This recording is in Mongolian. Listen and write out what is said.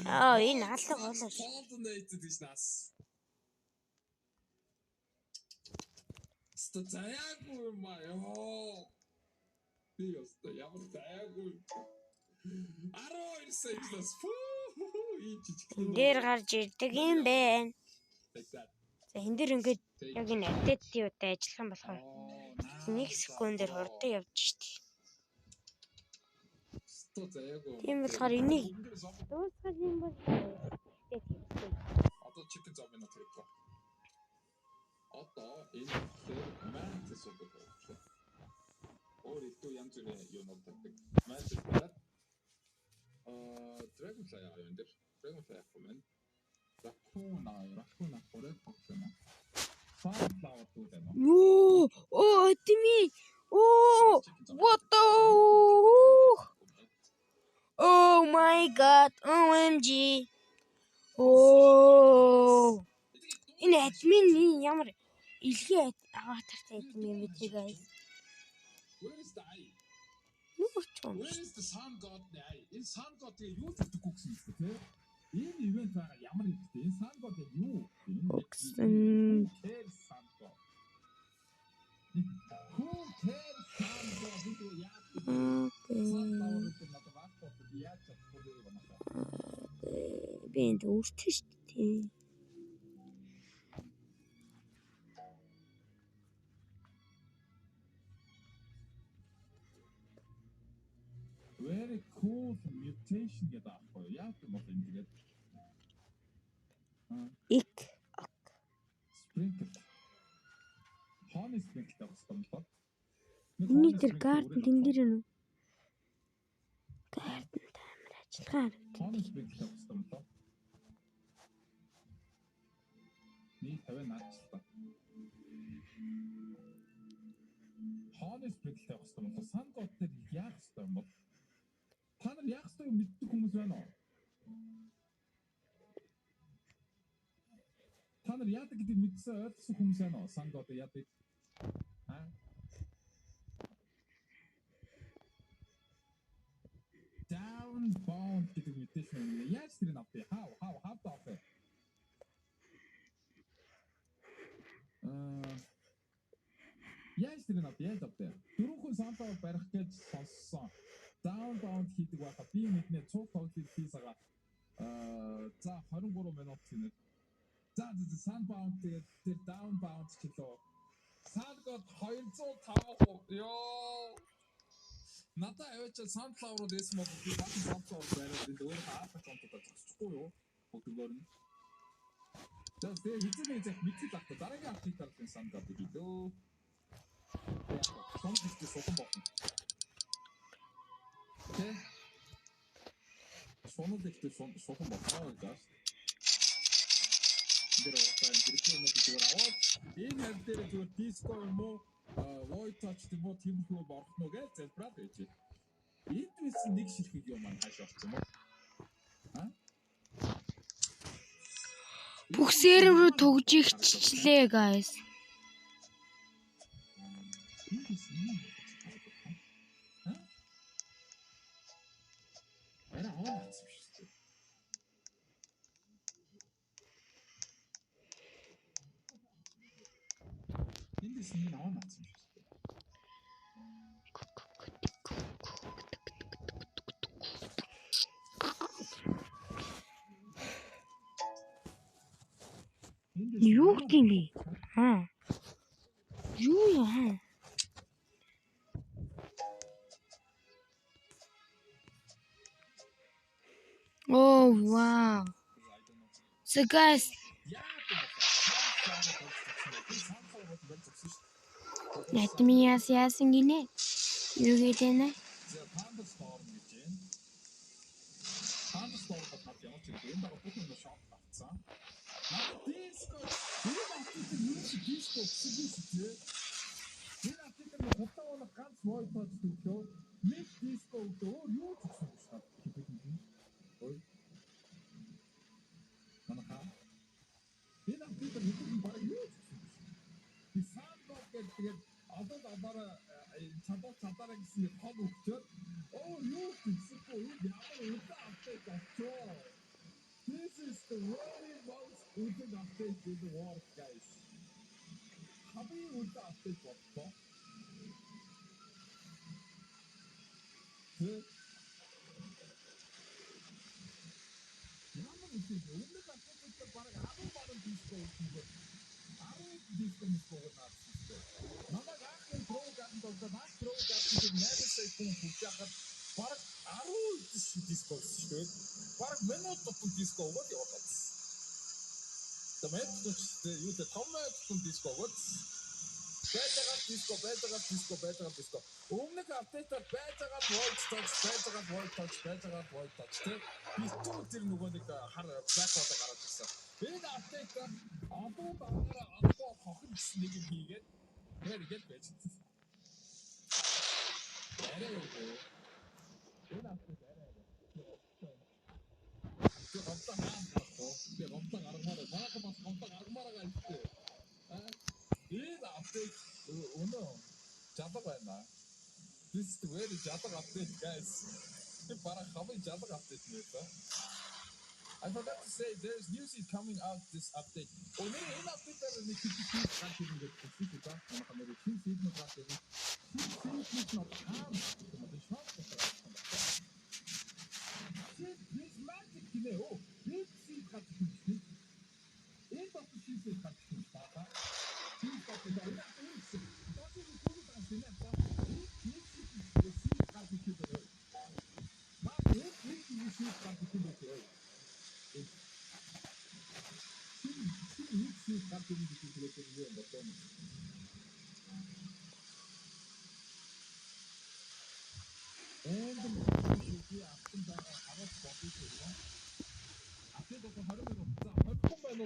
Аа, энэ алга болоо ш. Coordinated гэж нас. Ста заяагүй юм аа ёо. Би ёстой ямар заяагүй. 12 сая нас. Фүү. Ийм жижиг. Энэ дээр гарч ирдэг юм байна. Take that. За, энэ дээр ингээд Take. яг энэ update юутай ажиллах юм болохоор Оо, нэг секундээр хурдан явж штеп. Ста заяагүй. Тийм болохоор энийг Энэ дээр зомби дуусгах юм бол update хийсэн. Одоо chicken zombie нот хэрэггүй. Одоо энэ тэгэхээр mantis гэдэг байна. Өөр илүү янз бүрийн юунууд тавьдаг. Mantis бариад dragonfly аа энэ дээр dragonfly авах юм байна. Raccoon аа, raccoon авах red fox юм уу? Sunflower дүү байна уу? Юу? Оо, админ. Оо, what the? Oh my God. OMG. Оо. Энэ админ ямар илгээ аватартай админ юм бэ те, guys? Where is the eye? Нүгэр ч юм. Where is the sun god eye? Энэ sun god тэгээ юу ч өгдөггүй гэсэн юм шүү дээ, тэ? Энэ event байгаа ямар хэрэгтэй? Энэ sun god яг юу? Энэ Өгсөн. Who cares sun god? Who cares sun god? Би тэгээ яах вэ? Okay. Sunflower гэдэг надад байхгүй бол би яаж чадахгүй вэ манайхаа? Би энд өөртөө шүү дээ. Very cool mutation гэдэг аахгүй юу? Яах юм бол энэ тэгээд Ик. Sprinkle. Honey sprinkle авах хэрэгтэй юм болоо. Нэг Миний honey тэр sprinkle garden өөрөө тэн дээр юм уу? Garden амар ажиллагаа харагдав. Honey sprinkle авах хэрэгтэй юм болоо. Нэг 50 наадчлаа. Honey sprinkle авах хэрэгтэй юм болоо. Sun god дээр яах хэрэгтэй юм бол? Та нар яах хэрэгтэй юм мэддэг хүмүүс байна уу? Та нар яадаг гэдгийг мэдсэн, ойлгосон хүмүүс байна уу? Sun god яадаг? Аа? Down bound гэдэг mutation юм. Яаж тэрийг авах вэ? How to авах вэ? Аа, яаж тэрийг авах вэ? Яаж авах вэ? Дөрвөн sunflower барих гэж сонссон. Down bound хийдэг байхаа би мэднэ, цуг тоглолтыг хийсага. Аа, за, 23 минут гинэ. За, sunbound, тэгээд тэр down bound ч лөө. Sun god 205%. Йоо. Надаа аваачаа sunflower-ууд байсан бол би бахан sunflower бариад энд өөрөө хаалт зонтод зогсчихгүй юу? Бүгдгээр нь. За, тэгээ хэзээ нэг зэх мэдэл авах. Дараагийн update дараагийн sun god хийлөө. Яг шунал ихтэй сулан болно. Тэ? Шунал ихтэй сулан болно гэж. Тэр угаасаа энэ юмнууд зүгээр аваад энэ хавь дээр зүгээр диско юм уу, void touch юм уу, тиймэрхүү юм орох нь гэж залбираад байж. Энд байсан нэг ширхэг юм маань хааш орсон юм уу? А? Бүх сервер рүү түгжигчлээ, guys. Энд байсан юм. А? Арай аваад авсан биш үү? Эндээс нэг аваад авсан биш үү? Эндээс Юу гэдэг юм бэ? Аа. Юу яа? Oh wow. So guys, Яа юм бэ? админ яасан гинэ? Юу гэдэг нэ? За, Thunderstorm гэж байна. Thunderstorm бол над ямар ч юм. Энэ дараа бүх юм шок авцсан. Над диско, энэ update юу ч диско гэсэн би шүү дээ. Энэ update нь худлаа бол ганц void touch өглөө. Нэг диско өглөө, өөр юу ч өгсөн биш над гэдэг юм. Ой. Манайхаа. Энэ update нь хэдэн баг юу ч өгсөн биш. Би Sandbox гэдэг тэгээд одоо одоороо чадвар чадаараа гэсэн нэг хол өгчөөд оо юу ч гэсэхгүй, энэ ямар удаан update болчихоо. the very most үлэг update in the world, guys. Хамгийн үлэг update боллоо. Тэ ямар үлэг өмнөх update-д бараг 10 баруун диско болсон. 10 диско миско наасан. Намайг анхны Grow Garden тоглоод анх Grow Garden-ыг 8 сая хүн хүрч яхад бараг 10 диско болсон шүү дээ. Бараг минут тутам диско өгөөд яваад. Тэгээд юу тэ 5 минут тутам диско өгөөд байж байгаа диско, байж байгаа диско, байж байгаа диско. Өмнөх update-аар байж байгаа void touch, байж байгаа void touch, байж байгаа void touch тэ. Битүү тэр нөгөө нэг хар black hole гараад ирсэн. Энэ update-аар одоо багаараа одоо хохин гэсэн нэг юм хийгээд тэр игээд байж байсан. Арай юу? Энэ update арай арай. Би гомдоо хаан гарах уу? Би гомдоо гаргамаар. Манайхан бас гомдоо гаргамаар байгаа юм шүү дээ. Энэ update өнөө жалга байна. This is the very жалга update, guys. Би бараг хамгийн жалга update юм байна. I forgot to say there's new seed coming out this update. Өнөө энэ update-аар нэг хэдэн seed гарч ирнэ гэж хэлсэн шүү дээ. Манайхан нэр шинэ seed-нүүд гарч ирнэ. Шинэ seed-нүүд нь одоо хаана гэх юм бол shop дотор гарах юм байна. Seed prismatic гинэ өө. Big seed гарч ирнэ шүү дээ. Энэ дотор шинэ seed гарч ирнэ шүү дээ. Шинэ дотор энэ энэ гэсэн. Одоо энэ түүх гарч ирнэ. Энэ seed гарч ирэх юм байна. Маа энэ энэ seed гарч ирэх юм байна. Шинэ seed гарч ирнэ гэж хэлээд юм юу юм бэ? Энд би авсан байгаа хараас бодож байна.